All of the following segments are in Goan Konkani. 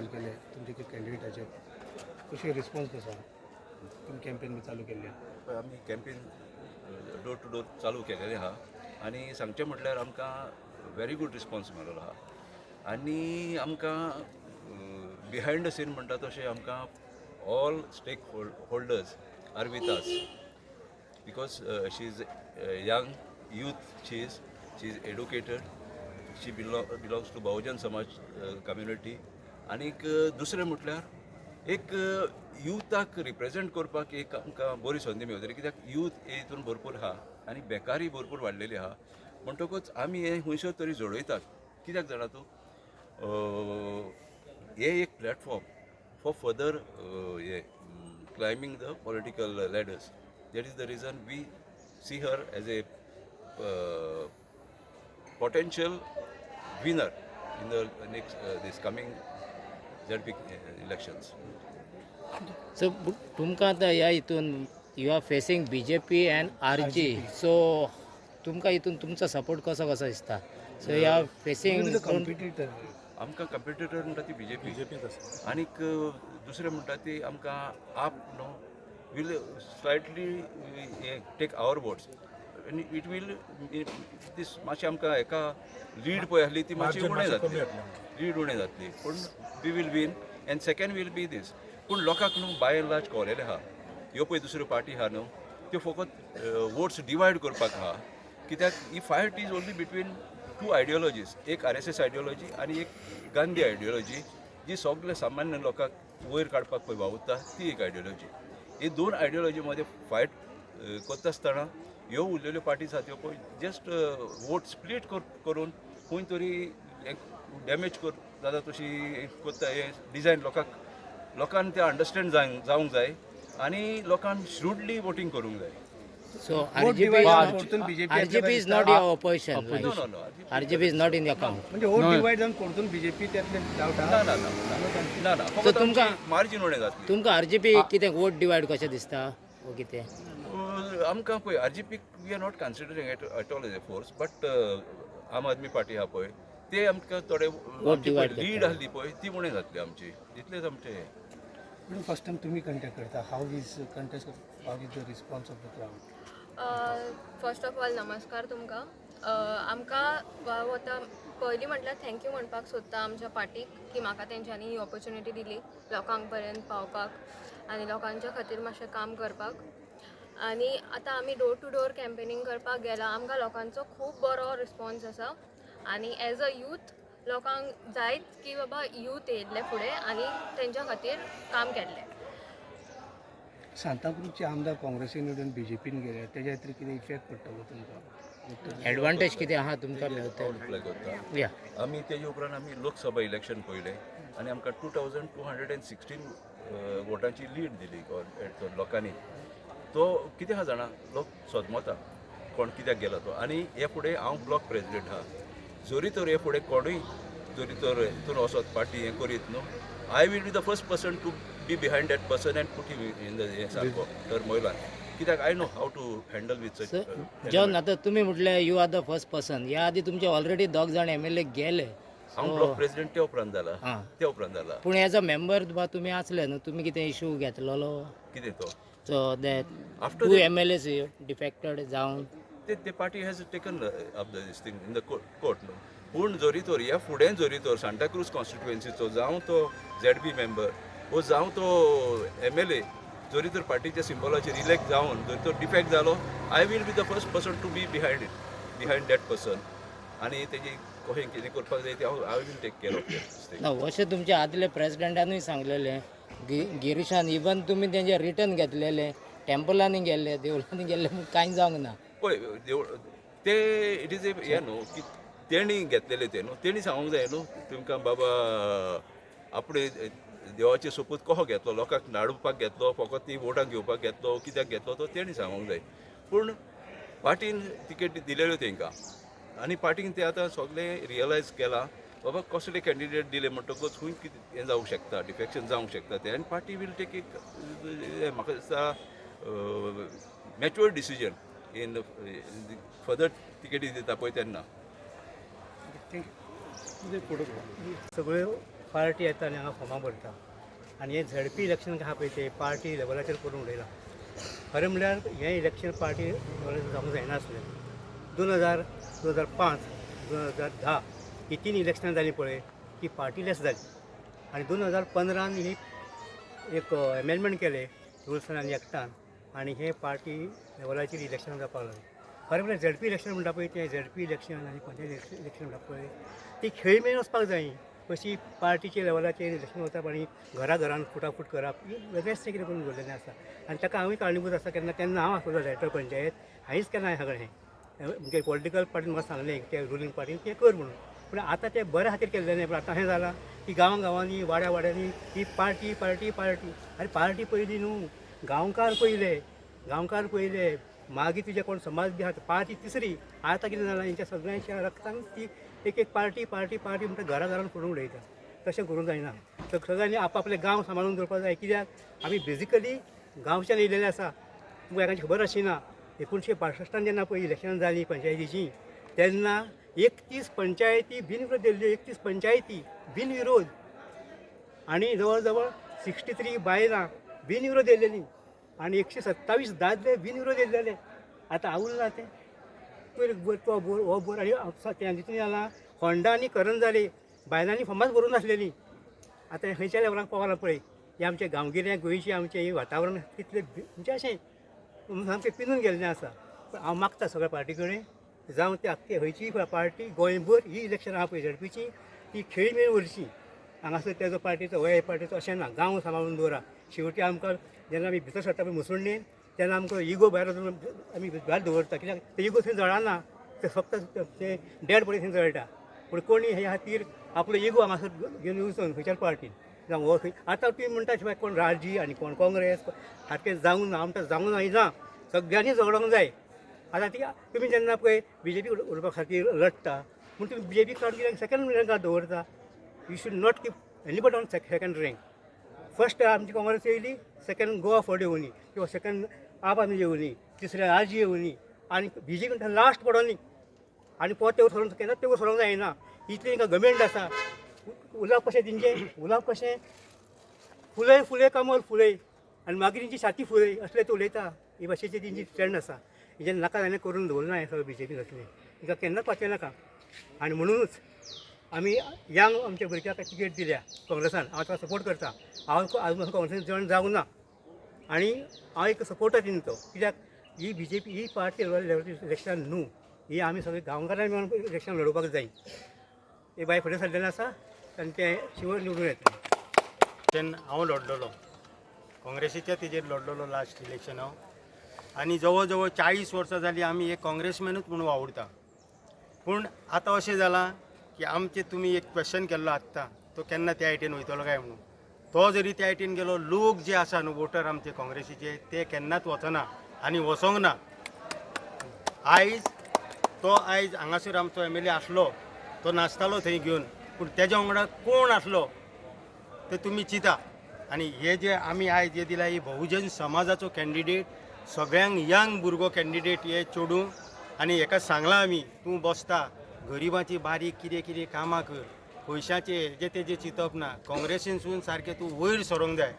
फायल केले तुमचे कॅन्डिडेटाचे. कशें रिस्पॉन्स कसो आहा? तुमी कॅम्पेन बी चालू केल्ले. पळय, आमी कॅम्पेन डोर टू डोर चालू केलेले आहा आनी सांगचें म्हटल्यार आमकां व्हेरी गूड रिस्पॉन्स मेळ्ळो आहा आनी आमकां बिहायंड the scene म्हणटा तशें आमकां all stakeholders are with us because she is young youth, she is educated, she belongs to Bahujan Samaj community. आनीक दुसरें म्हटल्यार एक युथाक रिप्रेजेंट करपाक एक आमकां बरी संदी मेवतली, कित्याक यूथ हितून भरपूर आहा आनी बेकारी भरपूर वाडलेली आहा. म्हणटकूच आमी हें खुंयसर तरी जोडयतात. कित्याक जाणा तूं, हे एक प्लॅटफॉर्म फॉर फर्दर हे climbing the political ladders. That is the reason we see her as a potential winner in the next this coming ZP elections. So तुमकां आतां ह्या हितून you are facing BJP and RG, so तुमकां हितून तुमचो सपोर्ट कसो कसो दिसता? So you are facing competitor. आमकां कंपिटिटर म्हणटा ती बीजेपी. बीजेपीच आसा. आनीक दुसरें म्हणटा ती आमकां आप न्हू will slightly take our votes आनी it will दीस मातशें आमकां हेका लीड पळय आसली ती मातशी Margin उणें मातशें कमी जातली. जातलें. लीड उणें जातली, पूण we will win and second will be this. पूण लोकांक न्हू बाय एंड लार्ज कळलेलें आहा, ह्यो पळय दुसऱ्यो पार्टी आहा न्हू, त्यो फकत वोट्स डिवायड करपाक आहा, कित्याक ही fight is only between two ideologies, एक आरएसएस आयडियोलॉजी आनी एक गांधी आयडियोलॉजी, जी सगळे सामान्य लोकांक वयर काडपाक पळय वावुरता ती एक आयडियोलॉजी. ही दोन आयडियोलॉजी मदें फायट करता आसतना ह्यो उरलेल्यो पार्टीज आहा त्यो पळय जस्ट वोट स्प्लीट करून खंय तरी डॅमेज कर जाता तशी करता. हें डिजायन लोकांक लोकांक तें अंडरस्टँड जावंक जाय आनी लोकांक श्रूडली वोटींग करूंक जाय. सो Vote divide जावन परतून BJP. RGP is not your opposition? No, no, no. RGP is not in your count? म्हणजे वोट डिवायड जावन परतून बीजेपी त्यातले डावट ना. आहा. ना ना ना ना, फकत मार्जीन उणें जातली. तुमकां आरजीपी कितें वोट डिवायड कशें दिसता वो कितें? आमकां पळय, RGP we are not considering at all as a force, but Aam Aadmi party आहा पळय, ते आमकां थोडे divide. लीड आहली पळय ती उणें जातली आमची, इतलेंच आमचें हें. म्हणून फर्स्ट टायम तुमी कंटेक्ट करता, how is contest, how is the response of the crowd? First of all नमस्कार तुमकां. आमकां हांव आतां पयलीं म्हटल्यार thank you म्हणपाक सोदता आमच्या पार्टीक की म्हाका तेंच्यांनी ही ऑपॉर्च्युनिटी दिली लोकांक पर्यंत पावपाक आनी लोकांच्या खातीर मातशें काम करपाक. आनी आतां आमी डोर टू डोर कॅम्पेनींग करपाक गेला, आमकां लोकांचो खूब बरो रिस्पॉन्स आसा आनी एज अ यूथ लोकांक जायत की बाबा यूथ येयल्ले फुडें आनी तेंच्या खातीर काम केल्लें. सांताक्रूजचे आमदार काँग्रेसीन निवडून बीजेपीन गेले, तेज्या खातीर कितें इफेक्ट पडटलो तुमकां? एडवांटेज कितें आहा तुमकां मेवतलें? अप्लाय करता. या. आमी तेजे उपरांत आमी लोकसभा इलेक्शन पळयलें आनी आमकां 2216 वोटांची लीड दिली गव्हर्मेंट लोकांनी. तो कितें आहा जाणा, लोक सोदमता कोण कित्याक गेला तो. आनी हे फुडें हांव ब्लॉक प्रेजिडेंट आहा, जरी तर हे फुडें कोणूय जरी तर हितून वचत पार्टी हें करीत न्हू, I will be the first person to be behind that person and put him in the हें सारको टर्मोयलान, कित्याक I know how to handle with such. John, आतां तुमी म्हटलें you are the first person, ह्या आदी तुमचे ऑलरेडी दोग जाण एमएलए गेले. हांव ब्लॉक प्रेजिडेंट ते उपरांत जाला. आं. ते उपरांत जाला. पूण एज अ मेंबर बा तुमी आसले न्हू, तुमी कितें इशू घेतलेलो? कितें तो? So that After two MLAs defected जावन. ते ते party has taken up this thing in the court न्हू. पूण जरी तर ह्या फुडें जरी तर सांताक्रूज कॉन्स्टिट्युएन्सीचो जावं तो झेड पी मेंबर वो जावं तो एमएलए जरी तर पार्टीच्या सिम्बॉलाचेर इलेक्ट जावन जरी तो डिफेक्ट जालो, I will be the first person to be behind it, behind that person आनी तेजी कशें कितें करपाक जाय तें हांव I will take care of this thing. ना, अशें तुमच्या आदल्या प्रेसिडेंटानूय सांगलेलें गिरीशान. इवन तुमी तेंचे रिटर्न घेतलेले, टेम्पलांनी गेल्ले, देवळांनी गेल्ले, पूण कांय जावंक ना. पळय, देवळ ते it is a हें न्हू की तेणी घेतलेले ते न्हू, तेणी सांगूंक जाय न्हू तुमकां, बाबा आपणे देवाचे सोपूत कसो घेतलो, लोकांक नाडुपाक घेतलो, फकत ती वोटां घेवपाक घेतलो, कित्याक घेतलो तो तेणी सांगूंक जाय. पूण पार्टीन तिकेट दिलेल्यो तेंकां आनी पार्टीन ते आतां सगळें रियलायज केलां, बाबा कसले कॅन्डिडेट दिले म्हणटकूच खूंय कितें हें जावंक शकता, डिफेक्शन जावंक शकता तें. आनी पार्टी will take एक म्हाका दिसता मॅच्युअर्ड डिसिजन इन फर्दर तिकेटी दिता पळय तेन्ना. Thank you. सगळ्यो पार्टी येता आनी हांगा फॉर्मां भरता आनी हें झेडपी इलेक्शन आहा पळय तें पार्टी लेवलाचेर करून उडयलां. खरें म्हणल्यार हें इलेक्शन पार्टी लेवलाचेर जावंक जायनासलें. 2000, 2005, 2010 ही तीन इलेक्शनां जालीं पळय ती पार्टीलेस जाली आनी 2015 ही एक एमेंडमेंट केलें रुल्सान आनी एक्टान आनी हे पार्टी लेवलाचेर इलेक्शन जावपाक लागलें. खरें म्हणल्यार झेडपी इलेक्शन म्हणटा पळय तें झेडपी इलेक्शन आनी पंचायत इलेक्शन म्हणटा पळय ती खेळ मेळून वचपाक जाय. कशी पार्टीच्या लेवलाचेर इलेक्शन वचप आनी घरा घरान फुटाफूट करप ही वेगळेंच तें कितें करून दवरलेलें आसा आनी ताका हांवूय कारणीभूत आसा. केन्ना तेन्ना हांव आसलो डायरेक्टर पंचायत, हांवेंच केन्ना हें सगळें म्हणजे पॉलिटिकल पार्टीन म्हाका सांगलें ते रुलींग पार्टीन तें कर म्हणून, पूण आतां तें बऱ्या खातीर केल्लें न्हय. पूण आतां अशें जालां की गांवां गांवांनी वाड्या वाड्यांनी ही पार्टी पार्टी पार्टी. आनी पार्टी पयली न्हू, गांवकार पयले, गांवकार पयले, मागीर तुजे कोण समाज बी आहा पार्टी तिसरी. आतां कितें जालां हेंच्या सगळ्यांच्या रक्तान ती एक एक पार्टी पार्टी पार्टी म्हणटा घरा घरान करून उडयता. तशें करूंक जायना. तर सगळ्यांनी आपआपले गांव सांबाळून दवरपाक जाय. कित्याक आमी बेजिकली गांवच्यान येयलेले आसा. तुमकां एकाची खबर आशिना, 1962 जेन्ना पळय इलेक्शनां जालीं पंचायतीचीं तेन्ना 31 पंचायती बिनविरोध दिल्ल्यो, 31 पंचायती बिनविरोध आनी जवळ जवळ 63 बायलां बिनविरोध येयलेलीं आनी 127 दादले बिनविरोध येयलेले. आतां उरलां तें पयर बोर तो बोर हो बोर आनी तितून जालां होंडा आनी करंजाली बायलांनी फॉर्माच भरूंक नासलेलीं. आतां खंयच्या लेवलाक पावलां पळय हें आमचें गांवगिऱ्या गोंयचें आमचें हें वातावरण कितलें म्हणजे अशें सामकें पिनून गेल्लें आसा. पूण हांव मागता सगळ्या पार्टी कडेन जावं ते आख्खे खंयचीय पार्टी गोंयभर ही इलेक्शन आहा पळय झेडपीची ती खेळी मेळून उरची. हांगासर तेजो पार्टीचो हो पार्टीचो अशें ना, गांव सांबाळून दवरा. शेवटी आमकां जेन्ना आमी भितर सरता पळय मुसुंडेन तेन्ना आमकां इगो भायर वचून आमी भायर दवरता. कित्याक ते इगो थंय जळना, ते फक्त ते डेड बॉडी थंय जळटा. पूण कोणी हे खातीर आपलो इगो हांगासर घेवन वचून खंयच्याच पार्टीन जावं हो खंय. आतां तुमी म्हणटा शिवाय कोण राजी आनी कोण काँग्रेस सारकें जावंक ना. आमकां जावंक ना ना, सगळ्यांनी झगडोंक जाय. आतां ती तुमी जेन्ना पळय बीजेपी उडोवपा खातीर लडटा पूण तुमी बीजेपी काडून कित्याक सेकंड रँकार दवरता? You should not keep anybody on second rank. First आमची काँग्रेस येयली, सेकंड गोवा फॉरवर्ड येवनी किंवा सेकंड आप आमी येवनी, तिसरे आरजी येवनी आनी बीजेपी लास्ट पडोनी आनी पोत तेवूर सोडून केन्ना तेवूर सोडूंक जायना. इतली तांकां गमेंट आसा. उलोवप कशें तेंचें, उलोवप कशें, फुलय फुलय कमल फुलय आनी मागीर तेंची छाती फुलय असलें ते उलयता. ही भाशेची तेंची ट्रेंड आसा. हेजें नाका जालें करून दवरना हें सगळें बीजेपी असलें तांकां केन्नाच पातये नाका. आनी म्हणुनूच आमी यंग आमच्या भुरग्याक तिकेट दिल्या काँग्रेसान. हांव ताका सपोर्ट करता. हांव आजून काँग्रेसान जॉयन जावंक ना आनी हांव एक सपोर्टर तेंचो. कित्याक ही बीजेपी ही पार्टी इलेक्शन न्हू, ही आमी सगळे गांवकारांनी मेळून इलेक्शन लडोवपाक जाय. हे बाय फुडें सरलेलें आसा आनी ते शिवर निवडून येतले. इलेक्शन हांव लडलेलो काँग्रेसीच्या तेजेर लडलेलो लास्ट इलेक्शन हांव आनी जवळ जवळ 40 वर्सां जालीं आमी एक काँग्रेसमॅनूच म्हणून वावुरता. पूण आतां अशें जालां की आमचें तुमी एक क्वेश्चन केल्लो आत्तां, तो केन्ना त्या आयटीन वयतलो काय म्हणून, तो जरी त्या आयटीन गेलो लोक जे आसा न्हू वोटर आमचे काँग्रेसीचे ते केन्नाच वचना आनी वचोंक ना. आयज तो आयज हांगासर आमचो एमएलए आसलो तो नाचतालो थंय घेवन, पूण तेज्या वांगडा कोण आसलो ते तुमी चिंता. आनी हे जे आमी आयज जे दिला ही बहुजन समाजाचो कॅन्डिडेट, सगळ्यांक यंग भुरगो कॅन्डिडेट हे चेडूं. आनी हेका सांगलां आमी, तूं बसता गरिबांची बारीक कितें कितें कामां कर, पयशांचे हेजे तेजें चिंतप ना. काँग्रेसीनसून सारकें तूं वयर सरोंक जाय,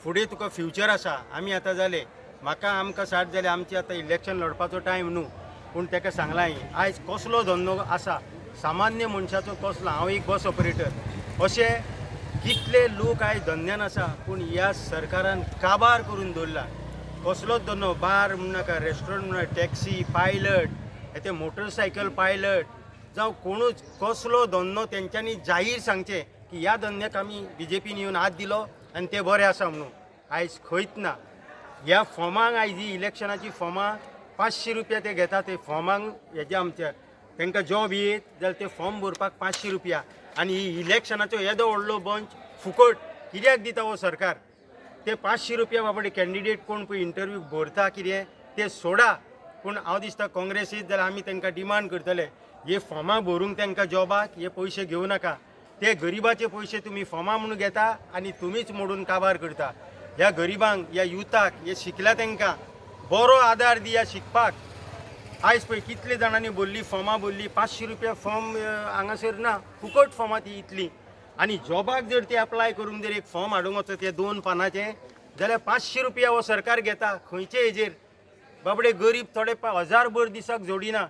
फुडें तुका फ्युचर आसा. आमी आतां जाले, म्हाका आमकां 60 जाले, आमची आतां इलेक्शन लडपाचो टायम न्हू. पूण तेका सांगलां हांवें आयज कसलो धंदो आसा सामान्य मनशाचो कसलो, हांव एक बस ऑपरेटर, अशे कितले लोक आयज धंद्यान आसा पूण ह्या सरकारान काबार करून दवरला. कसलोच धंदो, बार म्हण नाका, रेस्टॉरंट म्हण, टॅक्सी पायलट, ते मोटरसायकल पायलट जावं कोणूच कसलो धंदो तेंच्यांनी जाहीर सांगचें की ह्या धंद्याक आमी बीजेपीन येवन हात दिलो आनी ते बरे आसा म्हणून. आयज खंयच ना. ह्या फॉर्मांक आयज ही इलेक्शनाची फॉर्मां 500 रुपया ते घेता. ते फॉर्मांक हेजे आमचे तांकां जॉब येत जाल्यार ते फॉर्म भरपाक 500 रुपया. आनी ही इलेक्शनाचो येदो व्हडलो बंच फुकट कित्याक दिता हो सरकार? ते 500 रुपया बाबडे कॅन्डिडेट कोण पळय इंटरव्यू भरता कितें ते सोडा. पूण हांव दिसता काँग्रेस येत जाल्यार आमी तांकां डिमांड करतले हे फॉर्मां भरूंक तांकां जॉबाक हे पयशे घेवं नाका. ते गरिबाचे पयशे तुमी फॉर्मां म्हणून घेता आनी तुमीच मोडून काबार करता. ह्या गरिबांक, ह्या युथाक, हे शिकल्या तांकां बरो आदार दिया शिकपाक. आयज पळय कितले जाणांनी भरली फॉर्मां, भरली 500 रुपया फॉर्म हांगासर ना, फुकट फॉर्मां ती इतलीं. आनी जॉबाक जर ते एप्लाय करूंक जर एक फॉर्म हाडूंक वचत ते 2 पानाचें जाल्यार 500 रुपया हो सरकार घेता. खंयचे हेजेर बाबडे गरीब थोडे 1000 भर दिसाक जोडिना.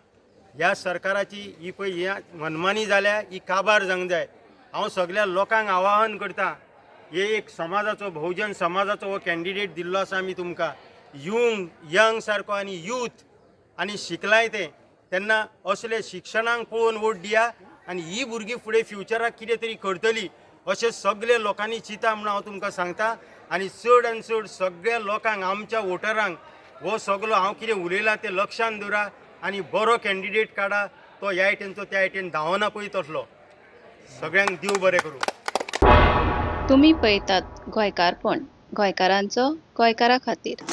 ह्या सरकाराची ही पळय ह्या मनमानी जाल्या, ही काबार जावंक जाय. हांव सगल्या लोकांक आवाहन करता, हे एक समाजाचो, बहुजन समाजाचो हो कॅन्डिडेट दिल्लो आसा आमी तुमकां. युंग यंग सारको आनी यूथ आनी शिकलाय तें, तेन्ना असले शिक्षणाक पळोवन वोट दिया आनी ही भुरगीं फुडें फ्युचराक कितें तरी करतली अशें सगळे लोकांनी चिंता म्हणून हांव तुमकां सांगता. आनी चड आनी चड सगळ्या लोकांक, आमच्या वोटरांक हो सगलो हांव कितें उलयलां तें लक्षान दवरा आनी बरो कॅन्डिडेट काडा. तो ह्या हेटेनचो त्या हेटेन धांवना पळय तसलो. सगळ्यांक देव बरें करूं. तुमी पळयतात गोंयकारपण, गोंयकारांचो गोंयकारा खातीर.